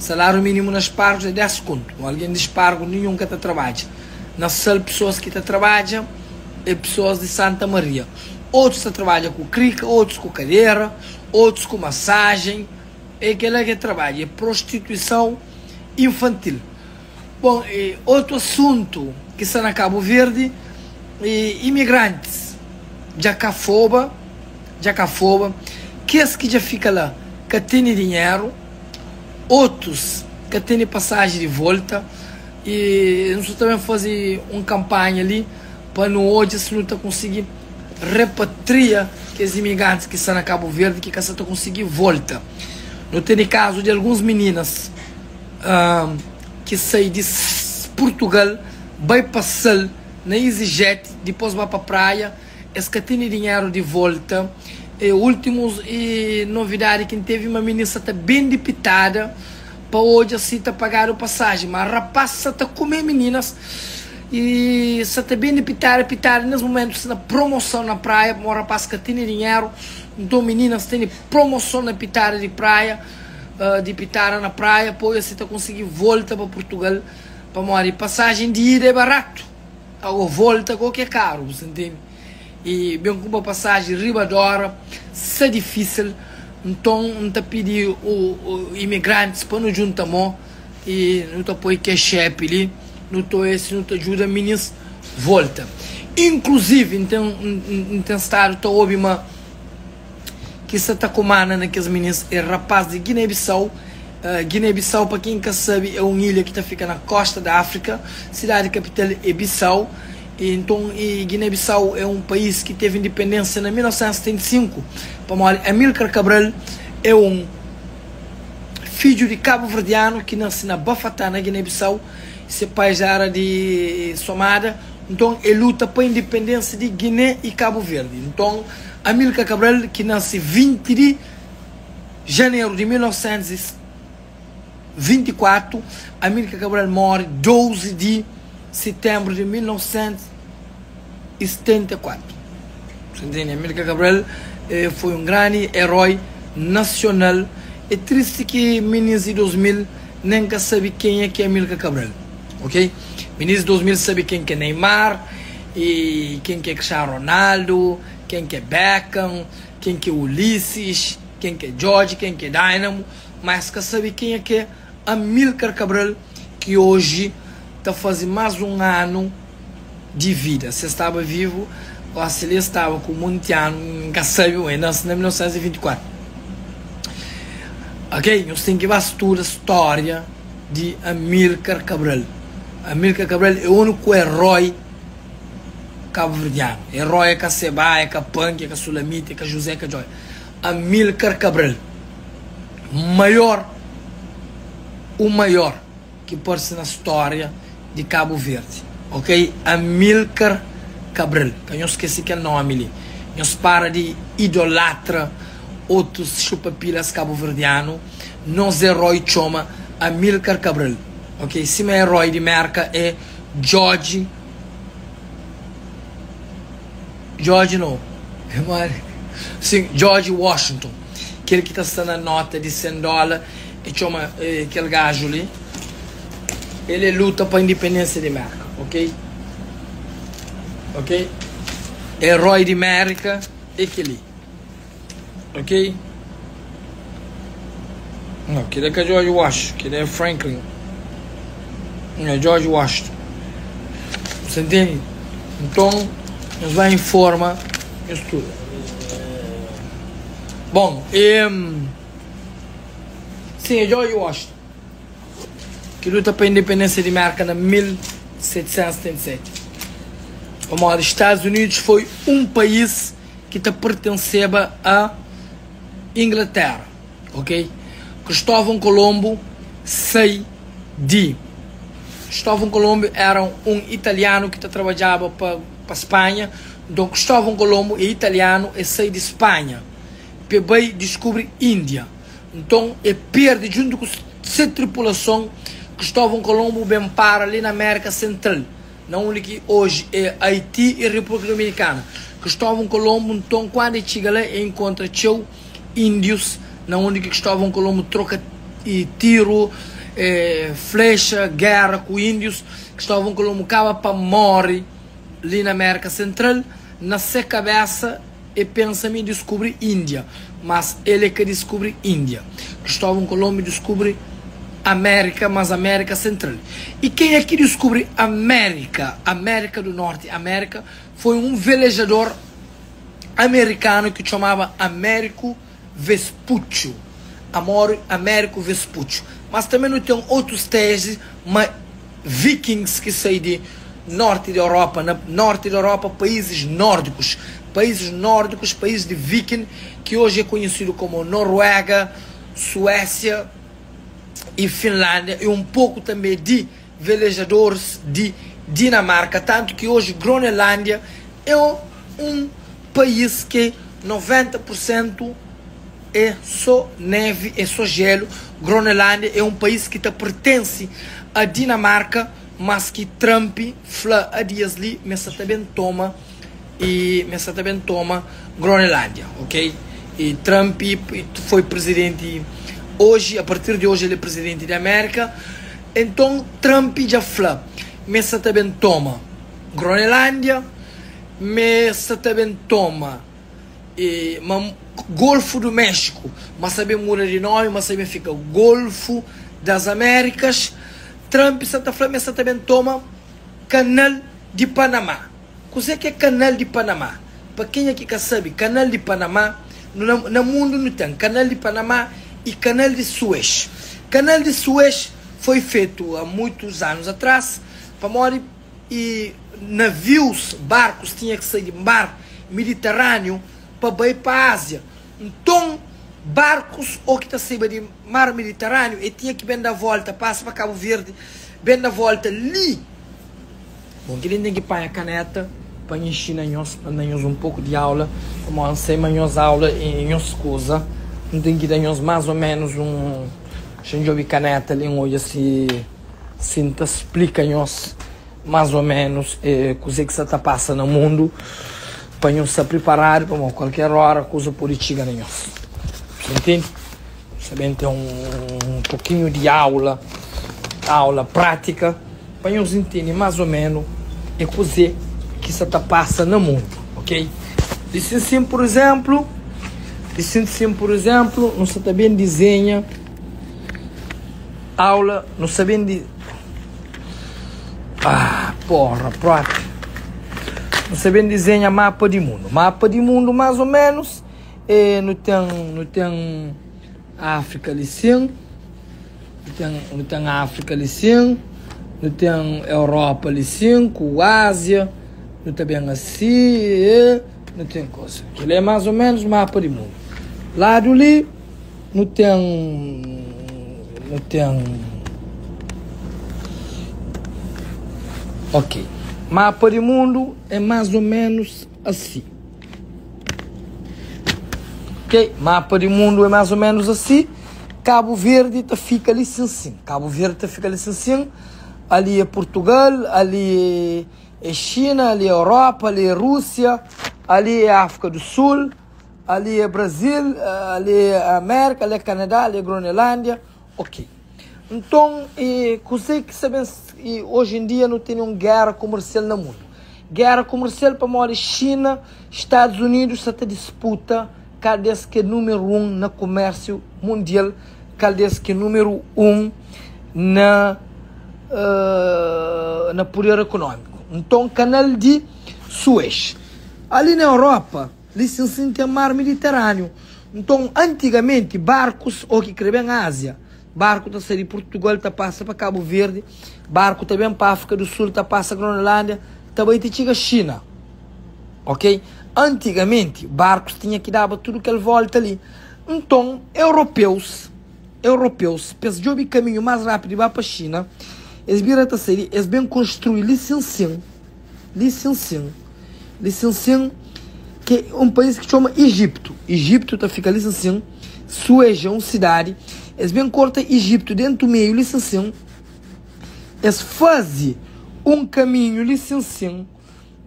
Saláriu mínimu na Spargus é 10 kontu. Un algen di Spargu ninhun ka ta trabadja. Na Sal pesoas ki ta trabadja é pesoas di Santa Maria. Otus ta trabadja ku krika, otus ku kadera, otus ku masajen. É kela ki é trabadja, é prostituison infantil. Bon, e otu asuntu ki sta na Kabu Verdi e imigrantis dja ka foba, dja ka foba, kes ki dja fika la ka tene dinheru, otus ka tene pasaji di volta e nu sta ta ben faze un kanpanha li pa nu odja si nu ta konsigi repatria kes imigrantis ki sta na Kabu Verdi ki ka sta ta konsigi volta. Nu tene kazu di alguns mininas. Ki sai di Purtugal bai pa Sal na EasyJet dipos ba pa Praia es ka tene dinheru di volta e ultimus e novidadi ki N tevi ma minis sa ta bende pitada pa odja si ta pagadu pasaji ma rapas sa ta kume mininas e sa ta bende pitada pitada nes mumentu sta na promoson na Praia pamodi rapas ka tene dinheru nton mininas tene promoson na pitada di Praia. Di Pitara na Praia pa oja si ta konsigi volta pa Purtugal pamodi pasajen di ida é baratu ago volta ko ki é karu bu sa ntende i ben kunpra pasajen riba d'ora sta difisil nton N ta pidi imigrantis pa nu djunta mo i nu ta poi cash app li nu ta oja si nu ta djuda minis volta inkluzivi N ten N ten stadu ta obi ma ki sa ta kumanda na kes minis é rapaz di Guiné-Bissau. Guiné-Bissau, pa ken ka sabe, é un ilha ki ta fika na kosta di Áfrika. Sidadi kapital é Bissau. E nton, e Guiné-Bissau é un país ki tevi indipendénsia na 1975, pamodi Amílcar Cabral é un fidju di kabuverdianu ki nase na Bafatá, na Guiné-Bissau. Se pai ja éra di Somada. Nton, el luta pa indipendénsia di Guiné i Kabu Verdi. Nton, Amílcar Cabral, ki nase 20 di janeru di 1924, Amílcar Cabral móre 12 di setenbru di 1974. Sa ntende? Amílcar Cabral foi un grandi erói nasional. É tristi ki minis di 2000 nen ka sabe kenha ki é Amílcar Cabral. Ok? Minis di 2000 sabe ken ki é Neymar, i ken ki é Cristiano Ronaldo, ken ki é Beckham, ken ki é Ulisses, ken ki é George, ken ki é Dynamo, ma es ka sabe kenha ki é Amilcar Cabral ki oji ta faze más un anu di vida. Si el staba vivu, gosi li el staba ku monti anu, N ka sabe, el nase na 1924. Ok, nhos ten ki ba studa stória di Amilcar Cabral. Amilcar Cabral é úniku erói kabuverdianu. Erói é ka Seba, é ka Panki, é ka Sulamita, é ka José, é ka Djói. Amilcar Cabral, maior, o maior ki parse na stória di Kabu Verdi. Ok? Amilcar Cabral. Ka nhos skese kel nómi li. Nhos para di idolatra otus xupa-pilas kabuverdianu. Nos erói txoma Amilcar Cabral. Ok? Sima erói di Mérka é George. George no. Sin, George Washington. Kel ki ta sta na nota di 100 dóla e txoma kel gaju li. El e luta pa indipendênsia di Mérka, ok? Ok? Erói di Mérka é kel-li. Ok? Não, kel-li é ka George Washington, kel-li é Franklin. Não, é George Washington. Você entende? Então, nós vai informa isso tudo. Bom, e, sim, é George Washington ki luta pa independência di Merka na 1777. Pamodi Estados Unidos foi um país ki ta pertenseba a Inglatéra, ok? Cristóvão Colombo sai di. Cristóvão Colombo éra un italianu ki ta trabadjaba pa pa Spanha. Nton, Cristóvão Colombo é italianu, el sai di Spanha pa el bai diskubri Índia. Nton, el perde djuntu ku se tripulason. Cristóvão Colombo ben para li na Amérika Sentral. Na undi ki oji é Aiti i Repúblika Dominikana. Kristóvão Kolonbu, nton, kandu e txiga la, e inkontra txeu índius na undi ki Kristóvão Kolonbu troka tiru. Flexa, géra ku índius. Kristóvão Kolonbu kaba pa móre li na Amérika Sentral. Na se kabésa e pensa ma e diskubri Índia, mas el e ka diskubri Índia. Kristóvão Kolonbu diskubri Amérika, mas Amérika Sentral. I kenha ki diskubri Amérika, Amérika du Norti, Amérika, foi un velejador amerikanu ki txomaba Américo Vespuccio, Amor Américo Vespuccio. Mas tanbe nu ten otus tezi ma Vikings ki sai di norti di Europa, na norti di Europa, paízis nórdicos, paízis nórdicos, país di Viking, ki oji é konhesidu komu Noruega, Suésia i Finlándia, i un poku tanbe di velejadoris di Dinamarka, tantu ki oji Gronelândia é un país ki 90 pur sentu é sô nevi, é sô jelu. Gronelândia é un país ki ta pertense a Dinamarka, mas ki Trump fla a dias li ma es sa ta ben toma i ma es sa ta ben toma Gronelândia, ok? I Trump foi prizidenti oji, a partir di oji el é prizidenti di Amérika. Enton Trump dja fla ma es sa ta ben toma Gronelândia, ma es sa ta ben toma e ma Golfo do México, ma sa ben muda di nomi, ma sa ben fika Golfo das Américas. Trump sa ta fla ma es sa ta ben toma Kanal di Panamá. Kuzê ki é Kanal di Panamá? Pa kenha ki ka sabe, Kanal di Panamá, na na mundu nu ten Kanal di Panamá i Kanal di Suez. Kanal di Suez foi fetu a muitus anus atrás pamodi i navius, barkus tinha ki sai di mar Mediterrâneo pa bai pa Ázia. Nton, barkus ô ki ta saiba di mar Mediterrâneo e tinha ki ben da volta, pasa pa Kabu Verdi, ben da volta li. Bon, kel-li N ten ki panha kaneta pa N inxina nhos, pa N da nhos un poku di aula, pamodi N sai ma nhos aula é nhos kuza, N ten ki da nhos más ô ménus un. Xa N djobe kaneta li, N odja si si N ta splika nhos más ô ménus kuzê ki sa ta pasa na mundu, pa nhos sta priparadu, pamodi kualker óra kuza pode txiga na nhos. Sa ntende? Sa ben ten un pokinhu di aula, aula prátika. Pa nhos intende más ô ménu é kuzê ki sa ta pasa na mundu, ok? Di sin sin, pur izénplu, di sin sin, pur izénplu, nu sa ta ben dizenha aula, nu sa ben di, ah, porra, própi, nu sa ben dizenha mapa di mundu. Mapa di mundu, más ô ménus, é nu ten, nu ten Áfrika li sin. Nu ten, nu ten Áfrika li sin, nu ten Europa li sin, ku Ázia, nu ta ben asi, e, nu ten koza. Kel-li é más ô ménus mapa di mundu. Ladu li, nu ten, nu ten, ok, mapa di mundu é más ô ménus asi. Ok, mapa di mundu é más ô ménus asi. Kabu Verdi ta fika li sin sin. Kabu Verdi ta fika li sin sin. Ali é Purtugal, ali é Xina, ali é Europa, ali é Rúsia, ali é Áfrika du Sul, ali é Brazil, ali é Amérika, ali é Kanadá, ali é Gronelândia. Ok. Nton, e kuzê ki sta ben e oji en dia nu tene un géra komersial na mundu. Géra komersial pamodi Xina, Stadus Unidu sta ta disputa kal des ki é númeru un na komérsiu mundial, kal des ki é númeru un na na puder ekonómiku. Nton, kanal di Suez. Ali na Europa, li sin sin ten mar Mediterâniu. Nton, antigamenti, barkus ô ki krê ben Ázia, barku ta sai di Purtugal ta pasa pa Kabu Verdi, barku ta ben pa Áfrika du Sul, ta pasa Gronelândia, ta bai ti txiga Xina. Ok? Antigamenti, barkus tinha ki daba tudu kel volta li. Nton, europeus, europeus, pa es djobe kaminhu más rápidu di ba pa Xina, es bira ta sai di, es ben konstrui li sin sin, li sin sin, li sin sin, ki é un país ki txoma Ijiptu. Ijiptu ta fika li sin sin, Suez é un sidadi. Es ben korta Ijiptu dentu meiu li sin sin, es faze un kaminhu li sin sin.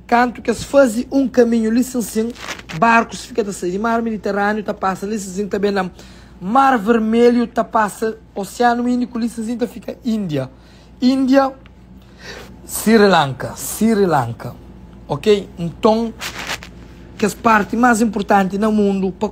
Kantu ki es faze un kaminhu li sin sin, barkus fika ta sai di Mar Mediterâniu ta pasa li sin sin ta ben na. Mar Vermelhu ta pasa Osianu Índiku li sinsin ta fika Índia. Índia, Sri Lanka, Sri Lanka. Ok? Nton, kes parti más inpurtanti na mundu pa.